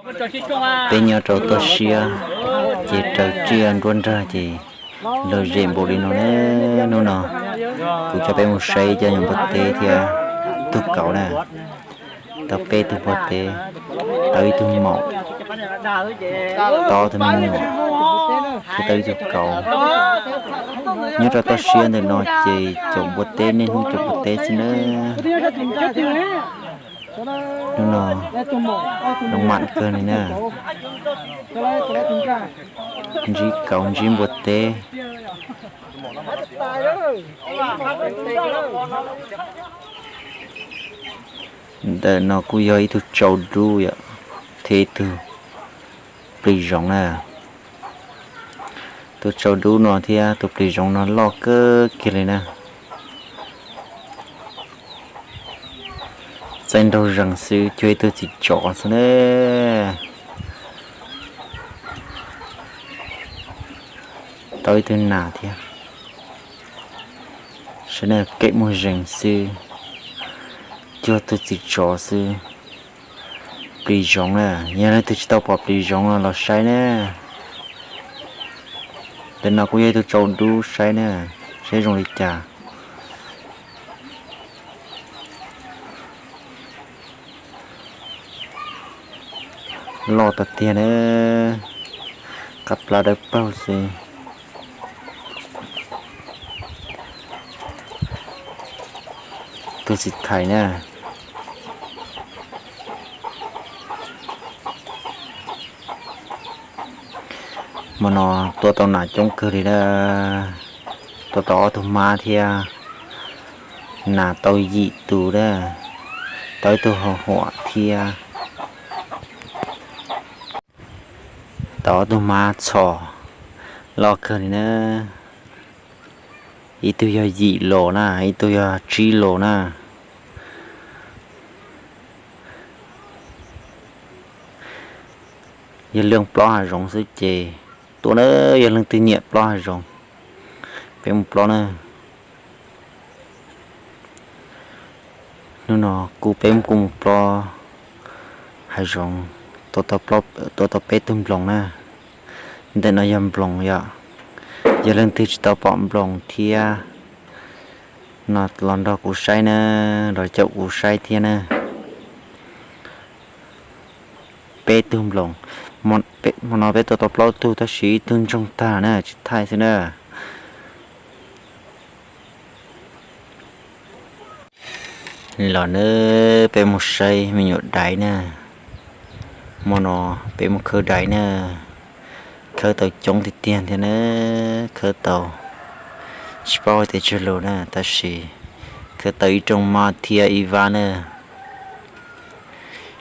Peb nyob rau toj siab ces raws tsiaj nruab nrag ces lom zem npaum li no ne. Hnub no kuv coj peb mus saib cov nyuam npua teb thiab tug kauv na. Tau peb tug npua teb, tau ib tug maum, tau ob tug me nyuam, thiab tau ib tug kauv. Nyob rau toj siab ntawm no ces caum npua teb, niaj hnub caum npua teb xwb na. Hnub no zoo mam kawg li na. Ntsib kauv ntsib npua teb. Ntawm no kuj yog ib tug tsau dub yom, thiab ib tug plis zoov na. Tus tsau dub no thiab tus plis zoov no loj kawg kiag li na. Txaij nraug zees xwb, cuag ib tug txiv tsov xwb na. Tau ib tug nas thiab. Saib na, keb muag zees xwb, cuag tug txiv tsov xwb. Plis zoov na, yog leej twg tsis tau pom plis zoov no los saib na. Ntawm no kuj yog ib tug tsau dub, saib na, saib zoo li cas. Loj tiag tiag na, qab plab dawb paug xwb. Tus txiv thais na. Hmo no tua tau nas coob kawg li na. Tua tau ob tug hmab thiab nas tau yim tus na, tau ib tug hau huam thiab tau ob tug hmab txhos loj kawg li na. Ib tug yog yim los na, ib tug yog tsib los na. Yog leej plob hav zoov xwb ces tuaj na, yog leej twg nyiam plob hav zoov, peb mus plob na. Hnub no kuj peb kuj mus plob hav zoov, tua tau peb tug nploos na. Ntawm no yog nploos yom, yog leej twg tsis tau pom nploos thiab no los nrog kuv saib na, los caum kuv saib thiab na. Peb tug nploos, hmo no peb tua tau plaub tug tab sis ib tug ntsoog tag na, tsis thaij xwb na. Los na, peb mus saib me nyuam daiv na. Hmo no peb mus khawb daiv na, khawb tau coob tiag tiag thiab na, khawb tau tsis paub hais tias tsawg lus na, tab sis khawb tau ib rooj maj thiab ib vab na.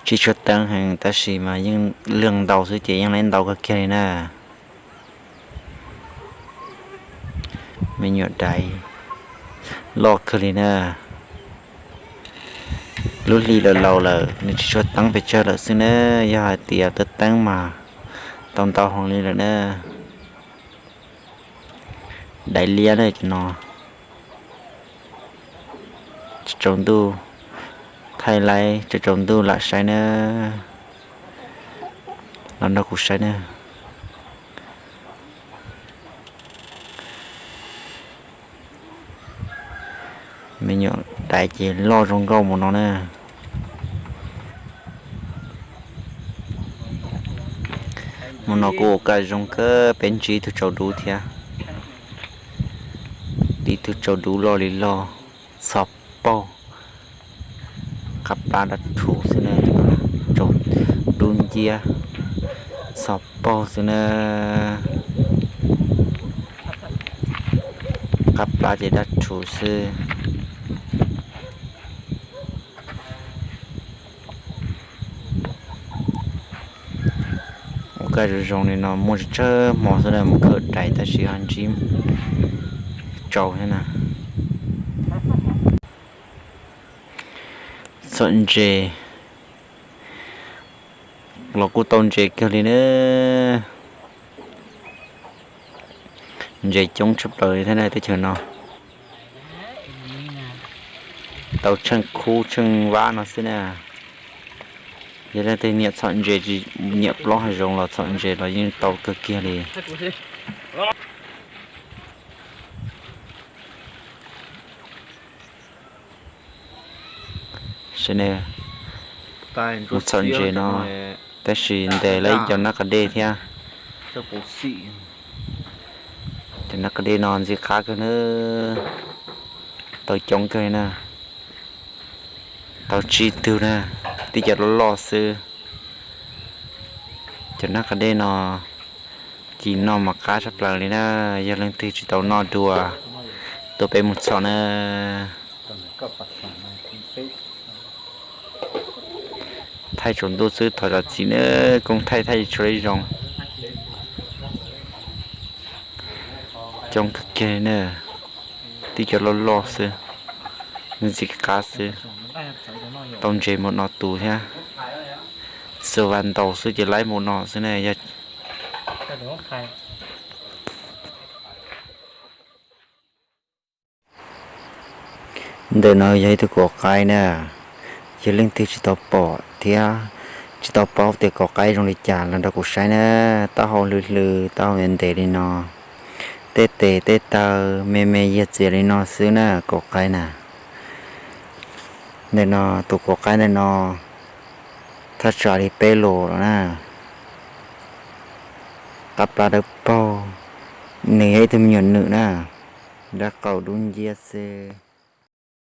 Tsis tshua teeb heev tab sis mas yeej leeg ntau xwb ces yeej ntau kawg kiag li na. Me nyuam daiv loj kawg li na. Lub hli lawm laus lawm nws tsis tshua teeb pes tsawg lawm xwb na, yog hais tias teeb teeb mas tau ntau heev li lawm na. Daiv liab na cov no. Tsaus ntuj, thaij laib tsaus ntuj lam saib na. Los nrog kuv saib na. Me nyuam daiv ces loj zoo nkauj mus no na. Mus no kuj ua kaj zoo kawg, peb ntsib ib tug tsau dub thiab. Ib tug tsau dub loj li loj, txhos paug, qab plab dab rhuv xwb na, tsau dub nciab, txhos paug xwb na. Qab plab ces dab rhuv xwb. Ua kaj zoo zoo li no muaj tsawg hmo xwb na, mus khawb daiv tab sis ho ntsib tsau thiab na. Txhom ntses los kuj tau ntses kawg li na. Ntses coob tshaj plaws li thiab na teb chaws no. Tau tsheej khub tsheej vab no xwb na. Yog leej twg nyiam txhom ntses, nyiam plob hav zoov los txhom ntses los yeej tau kawg kiag li. Sawv daws mus txhom ntses no, tab sis ntes lawv ib co nab qa dej thiab. Cov nab qa dej no ntxim qab kawg na, tau coob kawg li na, tau tsib tug na, tib cov loj loj xwb. Cov nab qa dej no ci noj mas qab tshaj plaws li na, yog leej twg tsis tau noj dua, tuaj peb mus txhom na. Thaij tsaus ntuj xwb thov zam txim na, koob thaij thaij tsis tshua zoo. Coob kawg kiag na, tib cov loj loj xwb, ntxim qab xwb. Tau ntses mus no tus thiab, xwb vas ntaus xwb ces laib mus no xwb na yog. Ntawm no yog ib tug kauv qaib na, yog leej twg tsis tau pom thiab tsis tau paub tias kauv qaib zoo li cas los nrog kuv saib na, taub hau hlwb hlwb, taub hau ntev li no, tej tes tej taw me me yiag txias li no xwb na kauv qaib na. Ntawm no tus kauv qaib ntawm no thaj tsam li peb lus los na, qab plab dawb paug, nws yog ib tug me nyuam nwm na, nrab qaum dub nciab xwb.